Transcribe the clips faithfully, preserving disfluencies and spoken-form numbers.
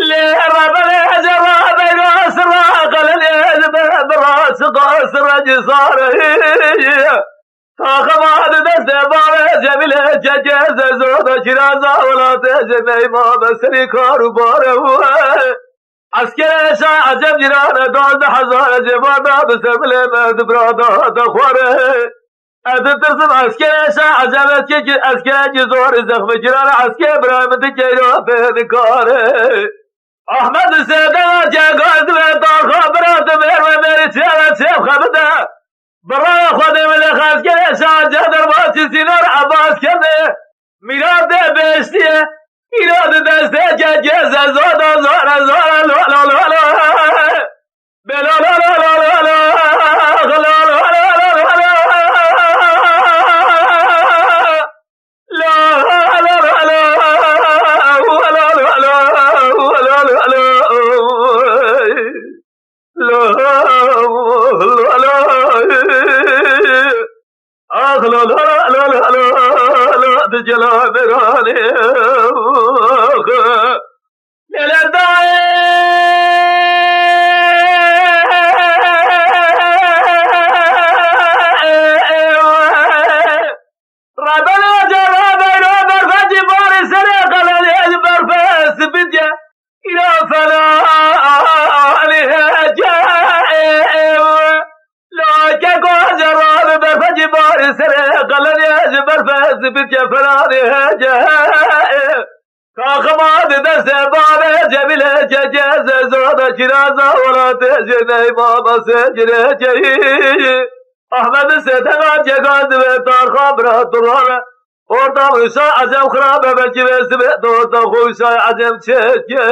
Lê rebelê cera beyra sira qelelê bi, bi rast qas recî zarê. Taxima di destê bavê Cemîlê kekê Zezo de kiraza welatê ji neyma be serî kar û barê we. Eskerê şa Ecem cîrane duwazdeh hezar cêvada bi ser milê me di bira da de xwarê. Ez ditirsim eskerê şa Ecem, eskerekî, eskerekî zor zexmî cîrane, esker birayê min dikeyro pê nikare. Ahmed Hüseyin deva cegaz ve tarxa bira tu mêr ve mêrî çiya ve çêv xebite. Birayê Xwedê min lê xezkerê şa Ecem derbasî sînor Abbas keme. Mîratê bêştiyê, îro di destê kekê Zezo de zore zore lo lo lo lo. Bê lo lo lo lo lo lo. Ax la la la la la la la, di cela beranê, ax. Lele dayê. Rebelê cera beyro berfecî barê serê qelenê ji berfe sibitye. Îro felanê hece. Lo keko cera bi berfecî barê serê qelenê ji berfe sibitye felanê hece. Taxima di destê bavê Cemîlê kekê Zezo de kiraza welatê ji neyma be secirê keyî. Ahmed Sêtena cega divê tarxa bira tu rane. Orta wisa Ecem xirabe belkî vê sibê dosta xwe wisa Ecem çêkê.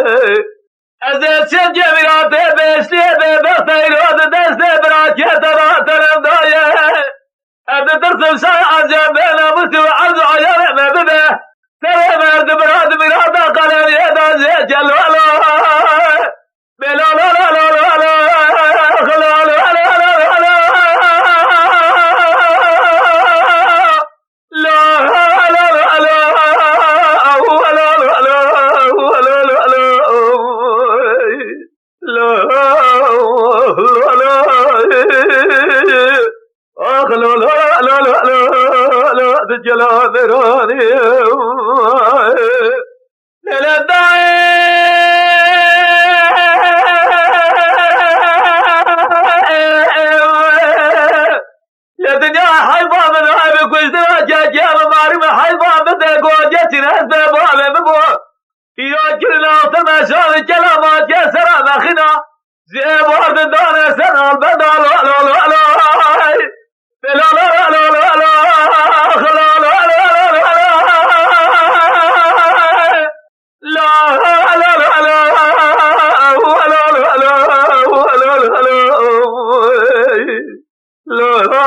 Ez ê çêkê mîratê bêştiyê bê bexteyro di destê bira kê te da telem daye. Ez ditirsim şa Ecem bê namusî û erd û ayarê me bibe. Serê me di bira di mîrata qeleniyê de jê celwalo. Bê la la la la la la. Ax lo lo lo lo lo lo, di cela beranê. Lele dayê. Li dinya heyfa min, heyfa kuştina kekê min, marî min heyfa min de goce çîn ez be bavê min bo. Îro kirina te meşa li kelama ke sera mexîna. Ji êvar di dane ser al beda lo lo lo lo. Bela lo lo lo lo lo. Lo lo lo lo lo lo. La la la la. La la la la. La la la.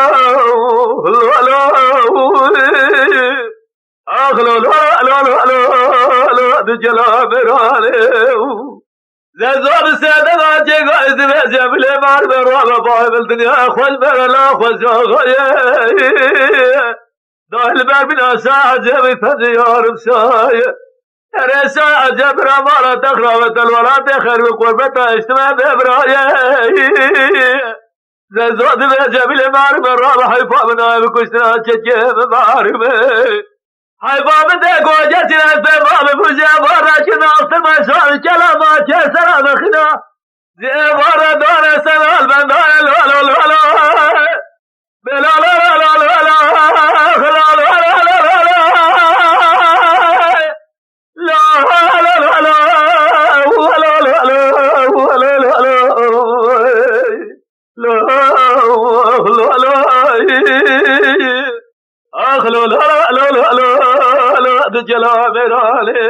Ax la la la la la la, di cela berane. Zezo bi sedega cega, ez divê Cemîlê mar be, rava baye bil dinya xweş be, la xweş axayê. Dahil ber bina şa Ecemî tecî yarim şaye. Erê şa Ecem bira mala te xirabe, te li welatê xêr bi qurbeta eştime bê birayê. Zezo divê Cemîlê marî me, rabe heyfa min, nayê bi kuştina çekê min marî me. Heyfa min de goce çîn ez pê marî bû jê êvar de çîn, axtir me şan kelama kesera mexîna. Jê êvar de dane sen al bendane lo lo lo lo. Bê la la la la la la. La la la la la la. La la la la la. La la la la la. La la la la la. La la la la la. Ax lo la la lo lo lo lo, di cela meralê.